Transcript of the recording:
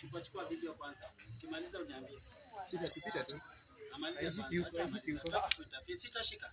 Chukua chukua video kwanza. Ukimaliza uniambie. Pita tu, pita tu. Amalize Haishiki kwanza. huko, Acha haishiki amalize. huko. Nataka kuinterfere. Sitashika.